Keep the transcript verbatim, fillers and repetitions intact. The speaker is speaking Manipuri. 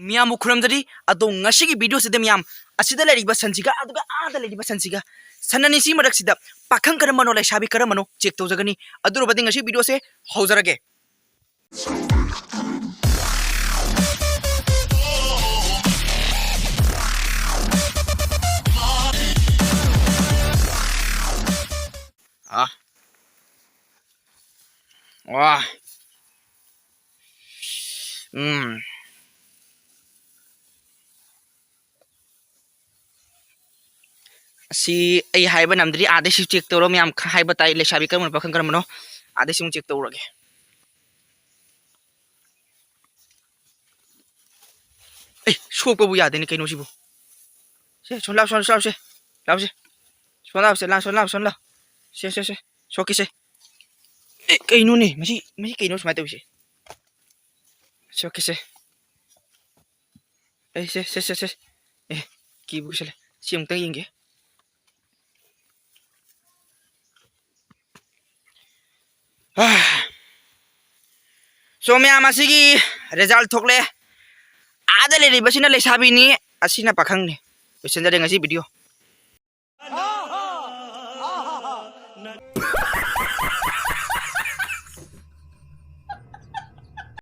ꯃꯤꯌꯥꯝꯕꯨ ꯈꯨꯔꯨꯝꯖꯔꯤ꯫ ꯑꯗꯣ ꯉꯁꯤꯒꯤ video ꯁꯤꯗ ꯃꯤꯌꯥꯝ, ꯑꯁꯤꯗ ꯂꯩꯔꯤꯕ ꯁꯟꯁꯤꯒ ꯑꯗꯨꯒ ꯑꯥꯗ ꯂꯩꯔꯤꯕ ꯁꯟꯁꯤꯒ, ꯁꯟ ꯑꯅꯤꯁꯤ ꯃꯔꯛꯁꯤꯗ ꯄꯥꯈꯪ ꯀꯔꯝꯕꯅꯣ ꯂꯩꯁꯥꯕꯤ ꯀꯔꯝꯕꯅꯣ check ꯇꯧꯖꯒꯅꯤ꯫ ꯑꯗꯨ ꯑꯣꯏꯔꯕꯗꯤ ꯉꯁꯤ video ꯁꯦ ꯍꯧꯖꯔꯒꯦ꯫ ꯑꯥ꯫ ꯋꯥ꯫ ꯎꯝ꯫ ꯑꯁꯤ ꯑꯩ ꯍꯥꯏꯕ ꯅꯝꯗ꯭ꯔꯤ, ꯑꯥꯗꯩꯁꯨ check ꯇꯧꯔꯣ ꯃꯌꯥꯝ, ꯈ-, ꯍꯥꯏꯕ ꯇꯥꯏ, ꯂꯩꯁꯥꯕꯤ ꯀꯔꯝꯕꯅꯣ, ꯄꯥꯈꯪ ꯀꯔꯝꯕꯅꯣ, ꯑꯥꯗꯩꯁꯨ ꯑꯃꯨꯛ check ꯇꯧꯔꯒꯦ꯫ ꯑꯦ, ꯁꯣꯛꯄꯕꯨ ꯌꯥꯗꯦꯅꯦ ꯀꯩꯅꯣ ꯁꯤꯕꯨ꯫ ꯁꯦ, ꯁꯣꯝ ꯂꯥꯎ, ꯁꯣꯝ ꯂꯥꯎꯁꯦ, ꯂꯥꯎꯁꯦ, ꯁꯣꯝ ꯂꯥꯎꯁꯦ, ꯂꯥꯎ, ꯁꯣꯝ ꯂꯥꯎ, ꯁꯣꯝ ꯂꯥꯎ꯫ ꯁꯦ, ꯁꯦ, ꯁꯦ, ꯁꯣꯛꯀꯦꯁꯦ꯫ ꯑꯦ, ꯀꯩꯅꯣꯅꯦ ꯃꯁꯤ, ꯃꯁꯤ ꯀꯩꯅꯣ ꯁꯨꯃꯥꯏꯅ ꯇꯧꯔꯤꯁꯦ? ꯁꯣꯛꯀꯦꯁꯦ꯫ ꯑꯦ, ꯁꯦ, ꯁꯦ, ꯁꯦ, ꯁꯦ꯫ ꯑꯦ, ꯀꯤꯕꯨ ꯀꯤꯁꯜꯂꯦ꯫ ꯁꯤ ꯑꯃꯨꯛꯇꯪ ꯌꯦꯡꯒꯦ꯫ ꯑꯥ꯫ So, ꯃꯌꯥꯝ, ꯑꯁꯤꯒꯤ result ꯊꯣꯛꯂꯦ꯫ ꯑꯥꯗ ꯂꯩꯔꯤꯕꯁꯤꯅ ꯂꯩꯁꯥꯕꯤꯅꯤ, ꯑꯁꯤꯅ ꯄꯥꯈꯪꯅꯤ꯫ ꯂꯣꯏꯁꯤꯟꯖꯔꯦ ꯉꯁꯤ video꯫